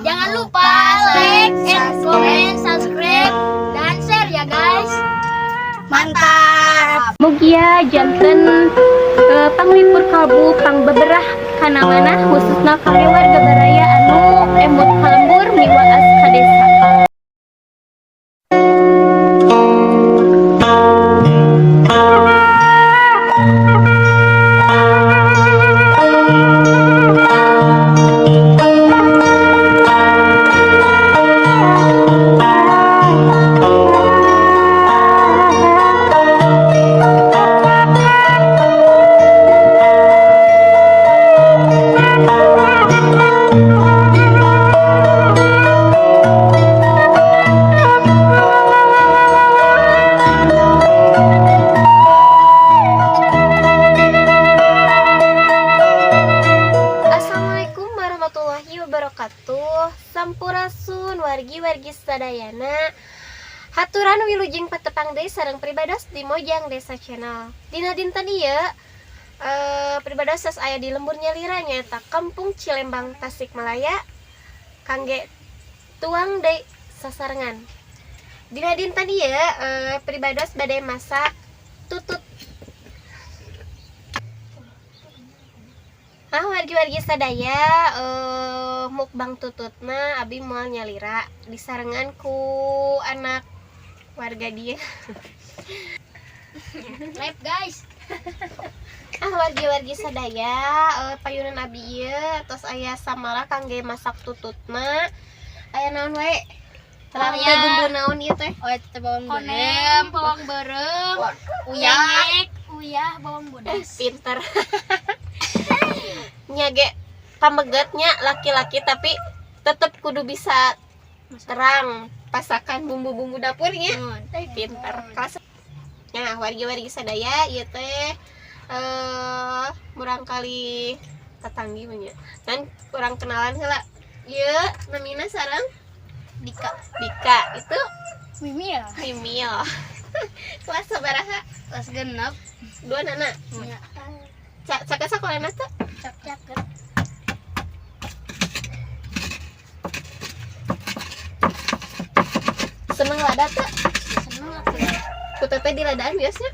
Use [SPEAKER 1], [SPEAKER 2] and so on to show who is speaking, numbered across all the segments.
[SPEAKER 1] Jangan lupa like and comment, subscribe, dan share ya, guys.
[SPEAKER 2] Mantap.
[SPEAKER 3] Mugia janten panglipur kalbu, pangbeberah kana manah, khususna kangge warga baraya anu emut ka lembur miwaas ka desa.
[SPEAKER 4] Assalamualaikum warahmatullahi wabarakatuh. Sampurasun, wargi-wargi sadayana. Haturan wilujeng patepang deui sareng pribados di Mojang Desa Channel. Dina dinten ieu pribados tos aya di lembur nyalira, nyaeta Kampung Cilembang, Tasikmalaya, kangge tuang deui sasarengan. Dina dinten ieu pribados bade masak tutut. Ah, wargi-wargi sadaya, mukbang tututna abi moal nyalira, disarengan ku anak warga dia.
[SPEAKER 1] Live, guys.
[SPEAKER 4] Ah, wargi-wargi sadaya, payunan abi ieu tos aya samara kangge masak tututna. Aya naon wae? Terang teh,
[SPEAKER 1] Aya.
[SPEAKER 4] Bumbu naon ieu teh?
[SPEAKER 2] Oh, itu bawang.
[SPEAKER 1] Konem, bawang beureum,
[SPEAKER 2] Uyah.
[SPEAKER 1] Uyah, bawang bodas.
[SPEAKER 4] Pinter. Nya ge pamegetnya laki-laki, tapi tetep kudu bisa terang pasakan bumbu-bumbu dapurnya. Teh pinter. Kelas. Nah, wargi-wargi sadaya, ieu teh murangkalih tetanggi mah nya. Kan kurang kenalan heula. Ieu namina sareng
[SPEAKER 1] Dika.
[SPEAKER 4] Dika itu.
[SPEAKER 1] Mimi ya.
[SPEAKER 4] Mimil. Kelas sabaraha?
[SPEAKER 1] Kelas 6.
[SPEAKER 4] Dua nana.
[SPEAKER 1] Ya.
[SPEAKER 4] Caket sakolana teh?
[SPEAKER 1] Caket.
[SPEAKER 4] Seneng lada teh?
[SPEAKER 1] Seneng aku.
[SPEAKER 4] Ku teteh diladaan biasanya?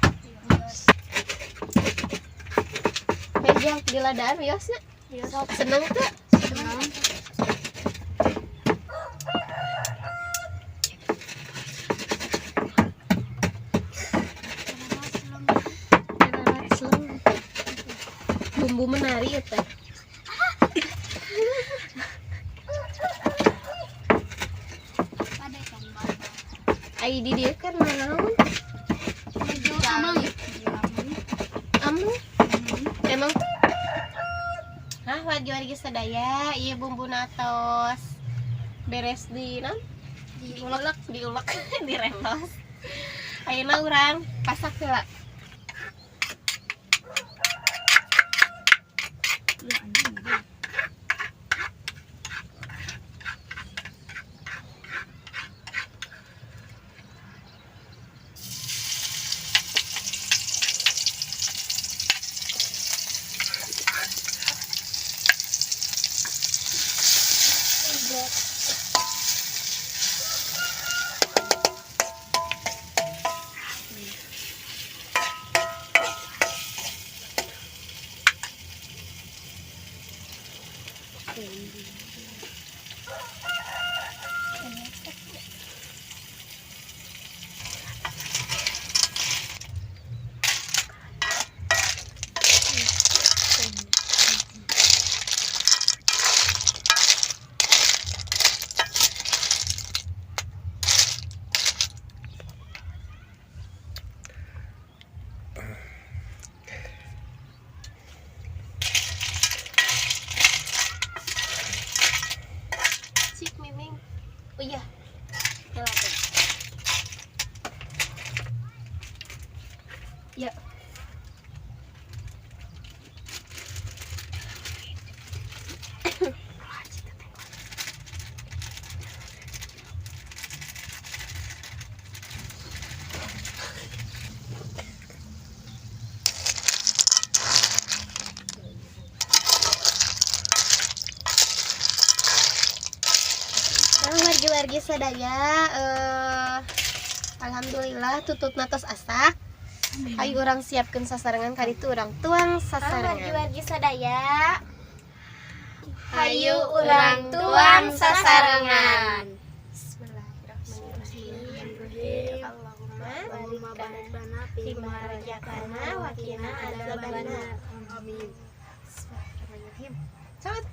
[SPEAKER 4] Mejang diladaan biasanya? Seneng teh?
[SPEAKER 1] Seneng.
[SPEAKER 4] Seneng. Bumbu menari ya teh.
[SPEAKER 1] Ada kan
[SPEAKER 4] Ai di dieu kan naon?
[SPEAKER 1] Menuju ameng.
[SPEAKER 4] Ameng. Emang. Hah, wargi-wargi sadaya, ieu bumbu tos beres di naon?
[SPEAKER 1] Diulek.
[SPEAKER 4] Diulek, direnos. Ayeuna urang pasak heula. Cik Miming. Oh iya. Heula teh. Ya. Wargi-wargi sadaya, alhamdulillah tututna tos asak. Ayo urang siapkeun sasarengan, kali itu urang tuang sasarengan. Wargi-wargi sadaya.
[SPEAKER 1] Hayu urang tuang sasarengan.
[SPEAKER 4] Bismillahirrahmanirrahim. Allahumma barik lana fima razaqtana wa qina adzabannar. Amin. Bismillahirrahmanirrahim. Cepet.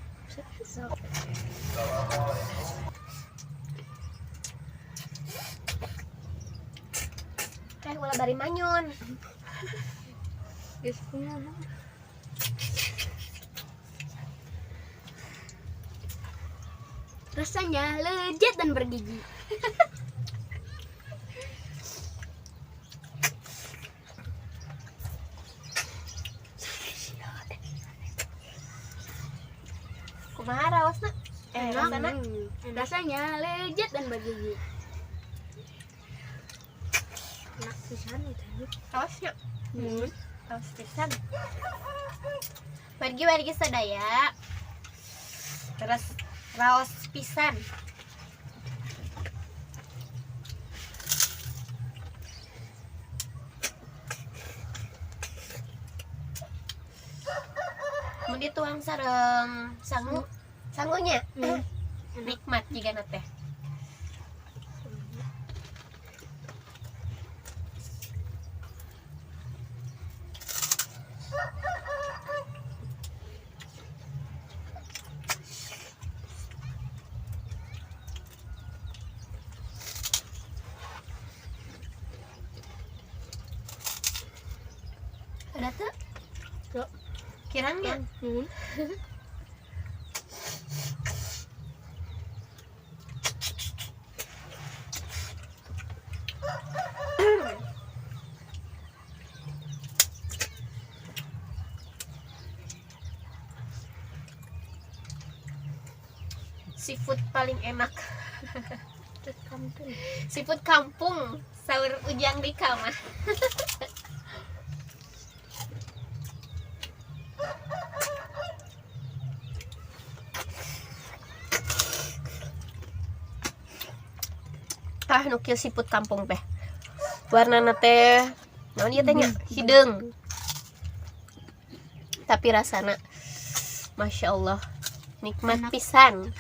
[SPEAKER 4] Teh ulah bari manyun.
[SPEAKER 3] Geus kumaha?
[SPEAKER 1] Rasanya lezat dan bergizi.
[SPEAKER 4] Kumaha raosna? Rasana?
[SPEAKER 1] Rasanya lezat dan bergizi.
[SPEAKER 3] Enak pisan itu.
[SPEAKER 4] Raosnya. Raos pisan. Wargi-wargi sadaya. Terus raos pisan. Mun dituang sareng sangu, sangunya nikmat jigana teh. Ada tuh?
[SPEAKER 3] Tuh.
[SPEAKER 4] Kirangnya? Seafood paling enak.
[SPEAKER 3] Kampung.
[SPEAKER 4] Seafood kampung, saur ujang di kamar. Ah, nu kieu seafood kampung teh. Warnana teh naon ieu teh nya? Hideung. Tapi rasana Masya Allah, nikmat
[SPEAKER 3] Enak.
[SPEAKER 4] Pisan.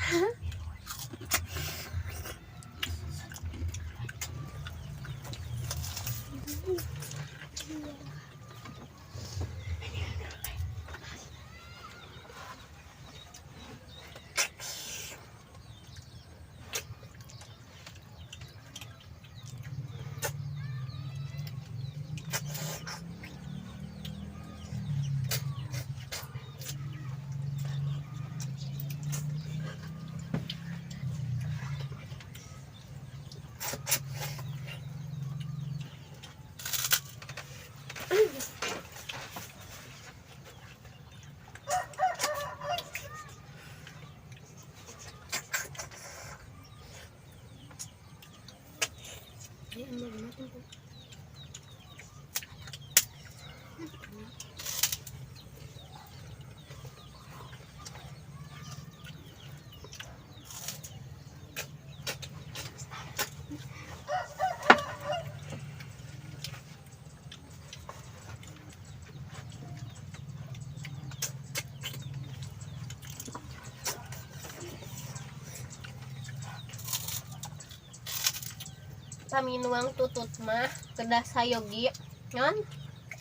[SPEAKER 4] Pami nuang tutut mah kedah sayogi non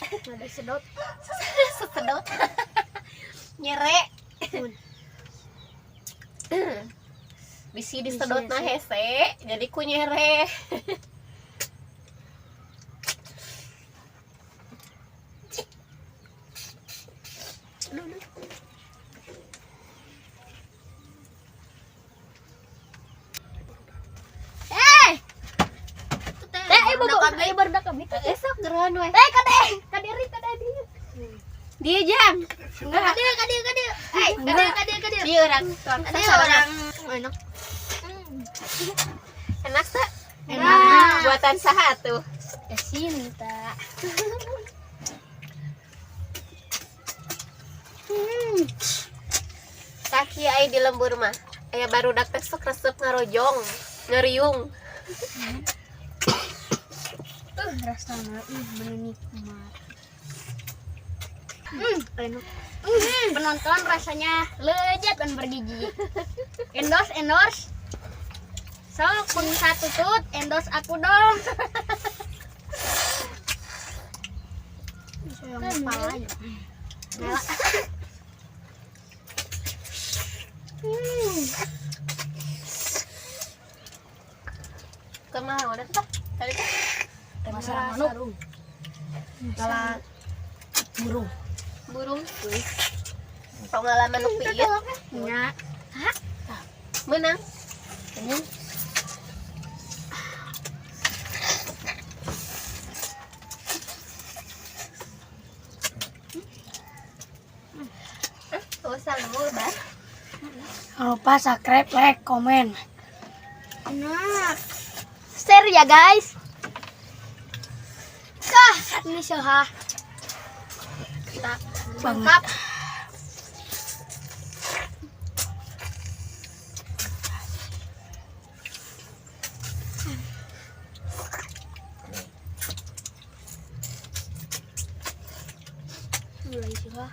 [SPEAKER 1] Ada sedot.
[SPEAKER 4] Sesedot nyere, bisi disedot nah hese jadi ku nyere.
[SPEAKER 1] Eh, eh, baru baru dak kami.
[SPEAKER 4] Esok geroan we.
[SPEAKER 1] Eh, kade, kade ri kade dia.
[SPEAKER 4] Dia jam.
[SPEAKER 1] Kade, kade, kade. Eh, kade, kade, kade.
[SPEAKER 4] Dia orang tuang
[SPEAKER 1] Kade
[SPEAKER 4] sasarengan.
[SPEAKER 1] orang enak.
[SPEAKER 4] Enak tak?
[SPEAKER 1] Enak.
[SPEAKER 4] Buatan saha tuh?
[SPEAKER 1] Ya cinta.
[SPEAKER 4] Kaki ai di lembur mah aya barudak teh sok resep ngarojong. Ngeriung.
[SPEAKER 1] Rasanya bener nikmat. Enak. Penonton rasanya lezat dan bergizi. Endorse, endorse. Sok pengusaha tutut, endorse aku dong. Yang pala ya.
[SPEAKER 4] Kumaha mana tuh? Tadi teh
[SPEAKER 1] Masalah manuk.
[SPEAKER 4] Kalau
[SPEAKER 1] Burung.
[SPEAKER 4] Burung. Pengalaman nu ieu
[SPEAKER 1] Nya.
[SPEAKER 4] menang.
[SPEAKER 1] Ini.
[SPEAKER 4] Usah lembur, Bar.
[SPEAKER 2] Jangan lupa subscribe, like, komen.
[SPEAKER 1] Enak. Share ya guys. Kah, ini soha. Kita mantap. Mulai soha.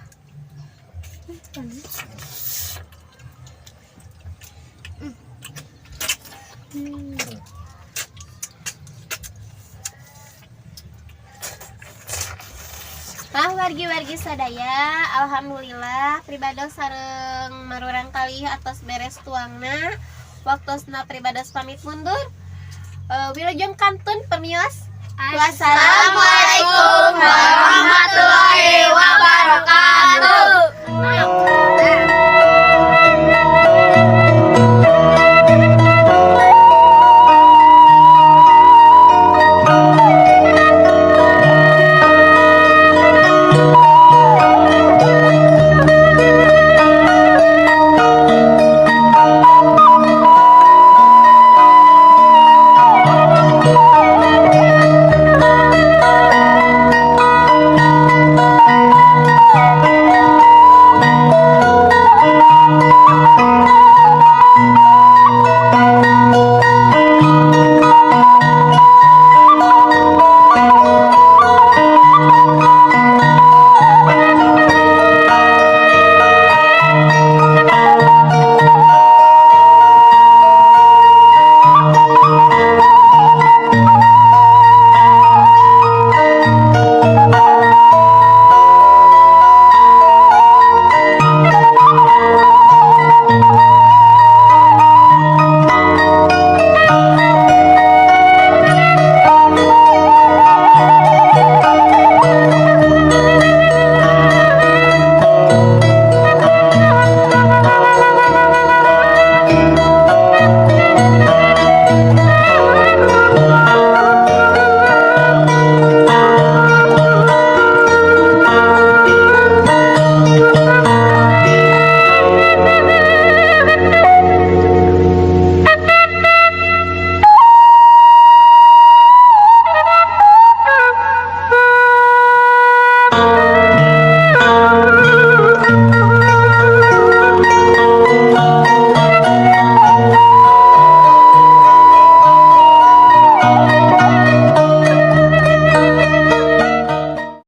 [SPEAKER 4] Nah, wargi-wargi sadaya, alhamdulillah pribados sareng marurang kali atos beres tuangna. Waktosna pribados pamit mundur. Wilujeng kantun permios.
[SPEAKER 1] Wassalamualaikum warahmatullahi wabarakatuh.